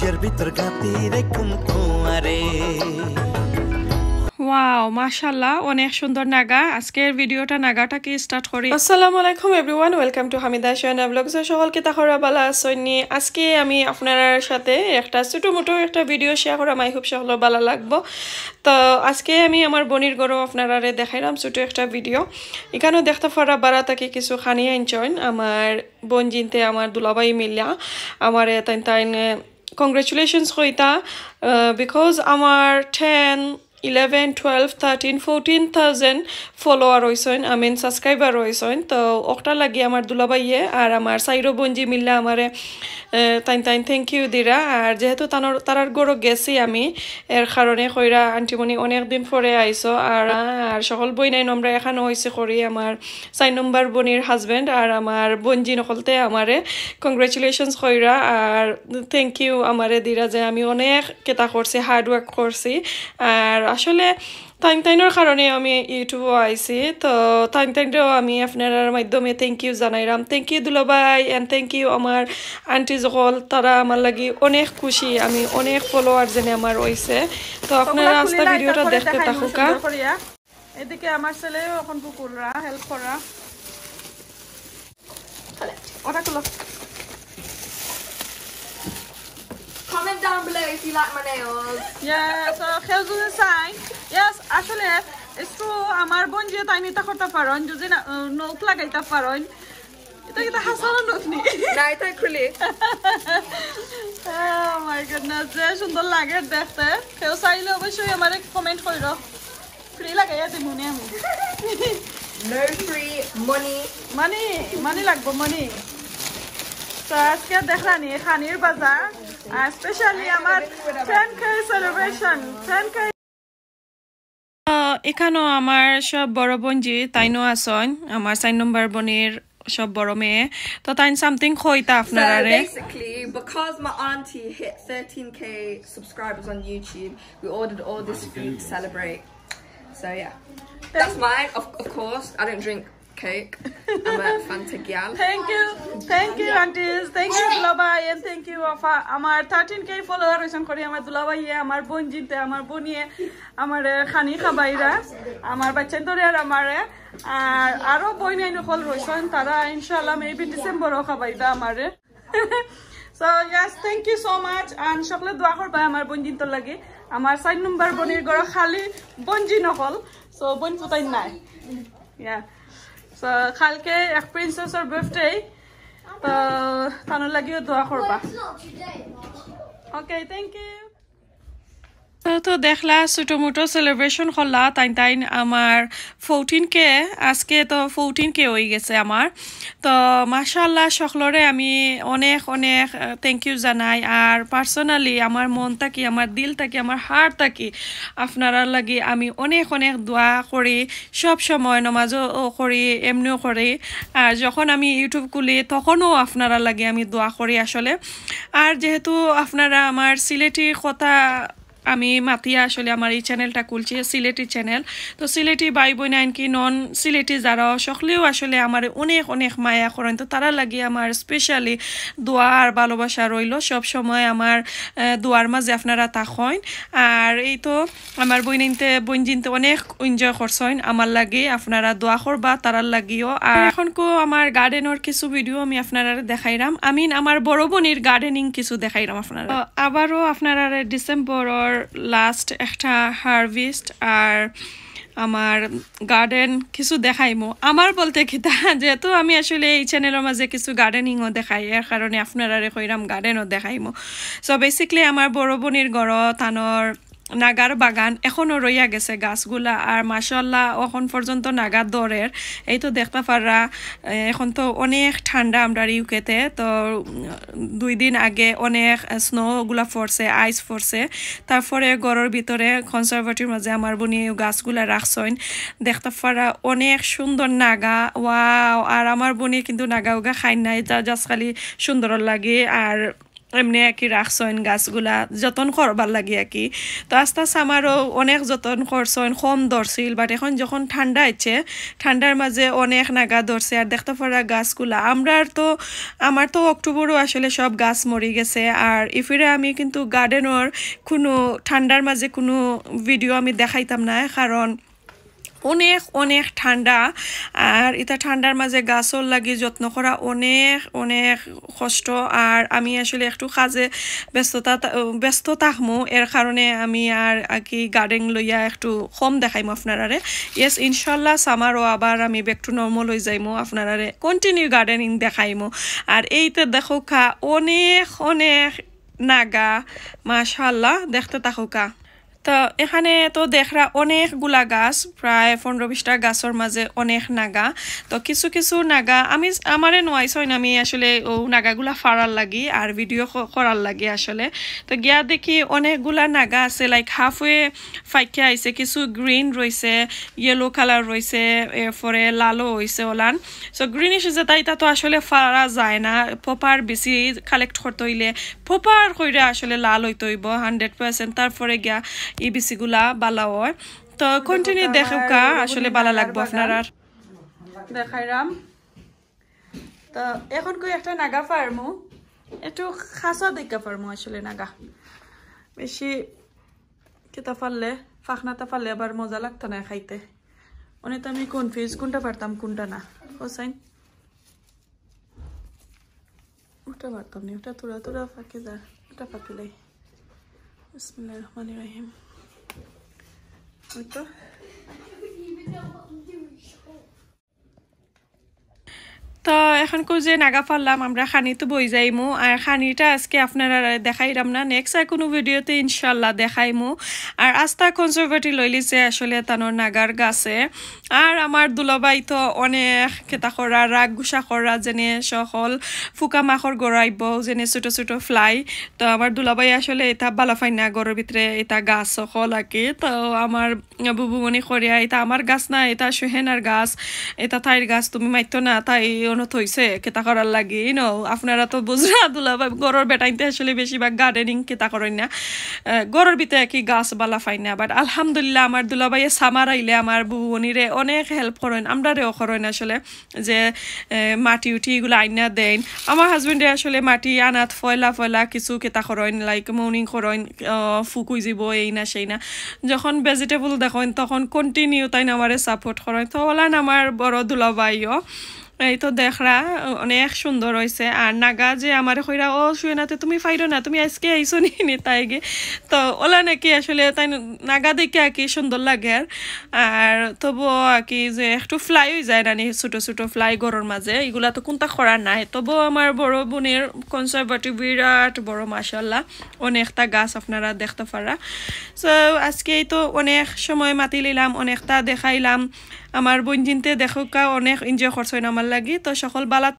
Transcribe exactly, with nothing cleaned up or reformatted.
এর ভিতর গাতি রেখুম তোমারে। ওয়াও, মাশাআল্লাহ, অনেক সুন্দর নাগা। আজকের ভিডিওটা নাগাটা কি স্টার্ট করি। আসসালামু আলাইকুম এভরিওয়ান, ওয়েলকাম টু হামিদা শোনা ব্লগস। সকল কিতা খবর, ভালা আছইন নি? আজকে আমি আপনারার সাথে একটা ছোটো মোটো একটা ভিডিও শেয়ার করাম, আই হোপ সকলর ভালা লাগবো। তো আজকে আমি আমার বইনর ঘরো আপনারারে দেখাইরাম ছোটো একটা ভিডিও। ইখানো দেখতা পাররা বারা থাকি কিছু খানি আনছইন আমার বইনজিন্তে, আমার দুলাভাই মিল্লা আমারে তাইন তাইন কংগ্রেচুলেশনস কইতা, বিকজ আমার ten, eleven, twelve, thirteen, fourteen thousand follower অইছইন, আই মিন সাবস্ক্রাইবার অইছইন। তো অকটার লাগি আমার দুলাভাইয়ে আর আমার চাইরো বইনজি মিল্লা আমারে, আহ, তাইন তাইন থ্যাংক ইউ দিরা। আর যেহেতু তানর, তারার ঘরো গেছি আমি, এর কারণে কইরা আন্টি মনি অনেক দিন পরে আইছো। আর, আর সকল বইনাইন আমরা এখানো অইছি করি আমার চাইর নম্বর বইনর হাজব্যান্ড আর আমার বইনজিন অকলতে আমারে কংগ্রেচুলেশনস কইরা আর থ্যাংক ইউ আমারে দিরা যে আমি অনেক কিতা করছি, হার্ড ওয়ার্ক করছি। আর আসলে তাইন তাইনর কারণে আমি ইউটিউবো আইছি। তো তাইন তাইনরেও আমি আপনারার মাধ্যমে থ্যাংক ইউ জানাইরাম। থ্যাংক ইউ দুলাভাই and থ্যাংক ইউ আমার আন্টি অকল, তারা আমার লাগি অনেক খুশি, আমি অনেক ফলোয়ার যেনে আমার অইছে। তো আপনারা আস্তা ভিডিওটা দেখতে থাকুকা। এদিকে আমার ছেলেও এখন কুকুররা হেল্প করা। ওটা খুলো। Comment down below if you like my nails. ইয়া, so কেউ যদি চাই, ইয়েস, আসলে একটু আমার বইনজিয়ে তাইন ইতা করতা পারইন, যদি না, নখ লাগাইতা পারইন, ইতা কিতা হাছা নখ নি? No, it's acrylic. Oh my goodness, যে সুন্দর লাগে দেখতে। কেউ চাইলে অবশ্যই আমারে কমেন্ট কইরো। ফ্রি লাগাইয়া দিমুনে আমি। No free money. মানি, মানি লাগবো, মানি। তো আজকে দেখলানি খানির বাজার, আর স্পেশালি আমার টেন কে সেলিব্রেশন, টেন কে। তো ইখানো আমার সব বড় বইনজি তাইনও আছইন, আমার চাইর নম্বর বইনর সব বড় মেয়ে। তো তাইন সামথিং কইতা So আপনারারে। Basically, because my auntie hit thirteen K subscribers on YouTube, we ordered all this food to celebrate. So yeah, that's mine. Of, of course, I don't drink Coke. I'm a Fanta gal. Thank you, thank you, aunties, thank you, দুলাভাই, and thank you, আফা। আমার থার্টিন কে ফলোয়ার অইছইন করি আমার দুলাভাইয়ে, আমার বইনজিন্তে, আমার বইনিয়ে, আমার খানি খাবাইরা, আমার বাচ্চাইন্তরে আর আমারে, আর আরো বইনাইন অকল রইছইন, তারা ইনশাআল্লাহ maybe ডিসেম্বরও খাবাইবা আমারে। So yes, thank you so much, and সকলে দোয়া করবা আমার বইনজিন্তর লাগি। আমার চাইর নম্বর বইনর ঘরো খালি বইনজিন অকল, so বইন ফুতাইন নাই। ইয়া, so কালকে এক প্রিন্সেসর বার্থডে, তো তানর লাগিও দোয়া করবা। Okay, thank you. তো, তো দেখলা, ছোটো মোটো সেলিব্রেশন করলা তাইন তাইন আমার ফোরটিন কে, আজকে তো ফোরটিন কে অই গেছে আমার। তো মাশাআল্লাহ, সকলরে আমি অনেক অনেক থ্যাংক ইউ জানাই। আর পার্সোনালি আমার মন থাকি, আমার দিল থাকি, আমার হার্ট থাকি আপনারার লাগি আমি অনেক অনেক দোয়া করি, সব সময় নমাজও করি, এমনিও করি। আর যখন আমি ইউটিউব খুলি তখনও আপনারার লাগি আমি দোয়া করি আসলে। আর যেহেতু আপনারা আমার সিলেটি কথা আমি মাতিয়া আসলে আমার এই চ্যানেলটা খুলছি, সিলেটি চ্যানেল। তো সিলেটি ভাই বইনাইন কি নন সিলেটি যারা, সকলেও আসলে আমারে অনেক অনেক মায়া করইন। তো তারার লাগি আমার স্পেশালি দোয়া আর ভালোবাসা রইলো, সব সময় আমার, আহ, দোয়ার মাঝে আপনারা থাকইন। আর এই তো আমার বইনাইন্তে, বইনজিন্তে অনেক এনজয় করছইন আমার লাগি, আপনারা দোয়া করবা তারার লাগিও। আর এখন কো আমার গার্ডেনর কিছু ভিডিও আমি আপনারারে দেখাইরাম, আই মিন আমার বড় বইনর গার্ডেনিং কিছু দেখাইরাম আপনারা। তো আবারও আপনারারে ডিসেম্বরর লাস্ট একটা হারভেস্ট আর আমার গার্ডেন কিছু দেখাইমু। আমার বলতে কিতা, যেহেতু আমি আসলে এই চ্যানেলর মাঝে কিছু গার্ডেনিংও দেখাই, এর কারণে আপনারারে কইরাম গার্ডেনও দেখাইমু। So basically আমার বড় বইনর ঘরো তানর নাগার বাগান এখনো রইয়া গেছে গাছগুলা, আর মাশাআল্লাহ এখন পর্যন্ত নাগা ধরের। এই তো দেখতা পাররা, এ, এখন তো অনেক ঠান্ডা আমরার ইউকেতে, তো উম, দুই দিন আগে অনেক স্নো গুলা পড়ছে, আইস পড়ছে। তারপরে ঘরর ভিতরে কনজারভেটরির মাঝে আমার বইনে গাছগুলা রাখছইন। দেখতা পাররা অনেক সুন্দর নাগা, ওয়াও। আর আমার বইনে কিন্তু নাগা উগা খাইন নাই, যা just খালি সুন্দর লাগে। আর এমনে আর কি রাখছইন গাছগুলা যতন করবার লাগি আর কি। তো আস্তা summer-ও অনেক যতন করছইন, কম ধরছিল, but এখন যখন ঠান্ডা আইছে, ঠান্ডার মাঝে অনেক নাগা ধরছে। আর দেখতে পারা গাছগুলা, আমরার তো, আমার তো October-ও আসলে সব গাছ মরি গেছে। আর ইফিরে আমি কিন্তু garden-র কোনো, ঠান্ডার মাঝে কোনো video আমি দেখাইতাম না, কারণ অনেক অনেক ঠান্ডা। আর ইতা ঠান্ডার মাঝে গাছর লাগি যত্ন করা অনেক অনেক কষ্ট। আর আমি আসলে একটু কাজে ব্যস্ততা, ব্যস্ত থাকমু, এর কারণে আমি আর আর কি garden লইয়া একটু কম দেখাইমু আপনারারে। Yes, ইনশাল্লাহ summer-ও আবার আমি back to normal অই যাইমু, আপনারারে continue gardening দেখাইমু। আর এইতে দেখউক্কা অনেক অনেক নাগা, মাশাআল্লাহ, দেখতে থাকউক্কা। তো এখানে তো দেখরা অনেকগুলা গাছ, প্রায় পনেরো বিশটা গাছর মাঝে অনেক নাগা। তো কিছু কিছু নাগা আমি, আমারে নোয়াইছইন, আমি আসলে ও নাগাগুলা ফাড়ার লাগি আর video ক-, করার লাগি আসলে। তো গিয়া দেখি অনেকগুলা নাগা আছে, like halfway ফাইকা আইছে, কিছু green রইছে, yellow colour রইছে, এরপরে লালও অইছে ওলান। So greenish যেটা, এটা তো আসলে ফাড়া যায় না, proper বিচি collect করতে অইলে proper কইরা আসলে লাল অইতে অইবো hundred percent, তারপরে গিয়া ই বিচিগুলা বালা অয়। তো continue দেখউক্কা, আসলে বালা লাগবো আপনারার। দেখাইরাম। তো এখন কই একটা নাগা ফাড়মু, একটু খাসা দেখা ফাড়মু আসলে নাগা। বেশি কিতা ফাড়লে, ফাখনাতা ফাড়লে আবার মজা লাগতো না খাইতে। অনে তো আমি confuse কোনটা ফাড়তাম কোনটা না। হোসাইন, ওটা ফাড়তাম নি, ওটা থুড়া থুড়া ফাঁকে যা, ওটা ফাঁকিলাই। বিসমিল্লাহির রহমানির রহিম। ওই তো। তো এখন কই যে নাগা ফাড়লাম, আমরা খানিত বই যাইমু। আর খানিটা আজকে আপনারারে দেখাইরাম না, next আর কোনো video-তে ইনশাল্লাহ দেখাইমু। আর আস্তা conservative লইলিছে আসলে তানর নাগার গাছে। আর আমার দুলাভাই তো অনেক কিতা করা, রাগ গুসা করা, যেনে সকল ফুকা মাকড় গড়াইবো, যেনে ছোট ছোট fly। তো আমার দুলাভাই আসলে এটা বালা পাইন না, ঘরর ভিতরে এটা গাছ সকল আর কি। তো আমার বুবু মনি করিয়া, "এটা আমার গাছ না, এটা সুহেনার গাছ, এটা তাইর গাছ, তুমি মাইতো না, তাই অনো থইছে, কিতা করার লাগি?" ইনো, আপনারা তো বুঝরা, দুলাভাই, ঘরর বেটাইন্তে আসলে বেশিরভাগ gardening কিতা করইন না, আহ, ঘরর ভিতরে কি গাছ বালা পাইন না। But আলহামদুলিল্লাহ, আমার দুলাভাইয়ে summer আইলে আমার বুবু মনিরে অনেক help করইন, আমরারেও করইন আসলে, যে, এ, মাটি উটি এগুলা আইনা দেইন। আমার husband-এ আসলে মাটি আনাত ফয়লা ফয়লা কিছু কিতা করইন, like, moaning করইন, আহ, ফুক অই যাইবো, এই না সেই না। যখন vegetable দেখইন, তখন continue তাইন আমারে support করইন। তো ওলান আমার বড় দুলাভাইও। এই তো দেখরা, অনেক সুন্দর অইছে। আর নাগা যে আমারে কইরা, "ও সুহেনা, তে তুমি ফাইরো না, তুমি আজকে আইছো নি?" নি তাই গে। তো ওলা নাকি আসলে তাইন নাগা দেখিয়া আর কি সুন্দর লাগের। আর তবুও আর কি যে একটু fly অই যায় না নি, ছোট ছোট fly ঘরর মাঝে, এগুলা তো কুনতা করার নাই। তবুও আমার বড় বোনের conservative বিরাট বড়, মাশাআল্লাহ, অনেকটা গাছ আপনারা দেখতা পাররা। So আজকে এই তো অনেক সময় মাতিলিলাম, অনেকটা দেখাইলাম। আমার বইনজিন্তে দেখউক্কা অনেক enjoy করছইন আমার লাগি। তো সকল বালা